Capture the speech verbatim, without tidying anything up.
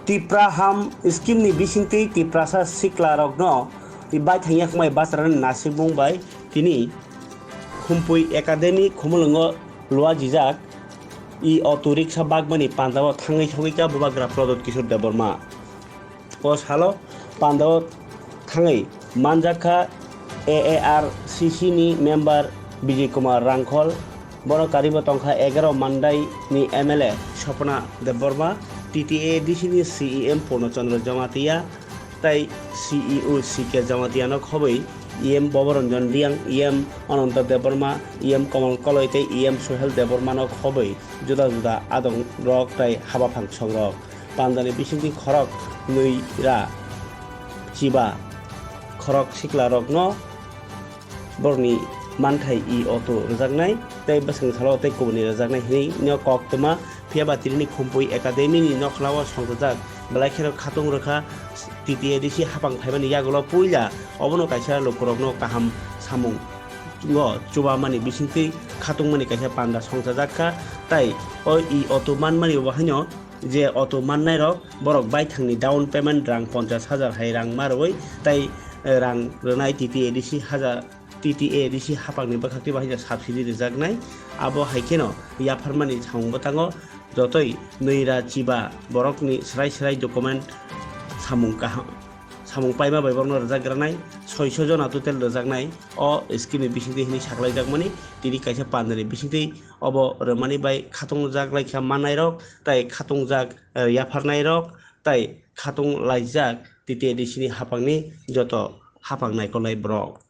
Tipra Ham scheme ni bisingtwi Tiprasa sikla rokno bai thangya khmai bachara ni nasikmung bai tini Khumpui Academy Khumulwngo luajijak i auto rickshaw bagmani pandao thangwi sogwi kha Bubagra Pradyot Kishore Debbarma. O salo pandao thangwi manjak kha A A R C C ni member Bijay Kumar Rangkhol, bono karibo tongkha egaro Mandai ni M L A Swapna Debbarma, T T A D C ni C E M Purno Chandra Jamatia, tei C E O C K Jamatia no khobwi E M Boboranjan Riang, E M Ananta Debbarma, E M Kamal Koloi tei E M Sohel Debbarma no khobwi juda juda adong rok tei habaphang songrok. Pandani bisingtwi khorok nwi ra chiba khorok sikla rokno borokni manthai i auto rwjaknai tei bwswng salo tei kubuni rwjaknai hinwi no kok twma. Phiya ba tini Khumpui Academy ni nokhlao songchajak belai kheno khatung rwkha T T A D C hapang phaimani yagulo puila obono kaisa lukurokno kaham samung o chubamani bisingtwi khatungmani kaisa panda songchajak kha, tei o i auto manmani bo haino je auto mannairok borok baithangni down payment rang ponchash hajar hai rang ma rwui tei, eh, rang rwnai T T A D C hajar, T T A D C hapangni bwkhak tei bahai subsidy rwjaknai. Abo hai kheno yapharmani samung bwthango jotoi nwi ra chiba borokni swrai swrai document samung kaham, samung paima bai borokno rwjak granai, soiso jona total rwjaknai o scheme ni bisingtwi hinwi saklaijakmani tini kaisa pandani bisingtwi obo rwmani bai khatungjak laikha mannairok tei khatungjak, eh, yapharnairok tei khatung laijak T T A D C ni hapangni joto hapang naikolnai borok.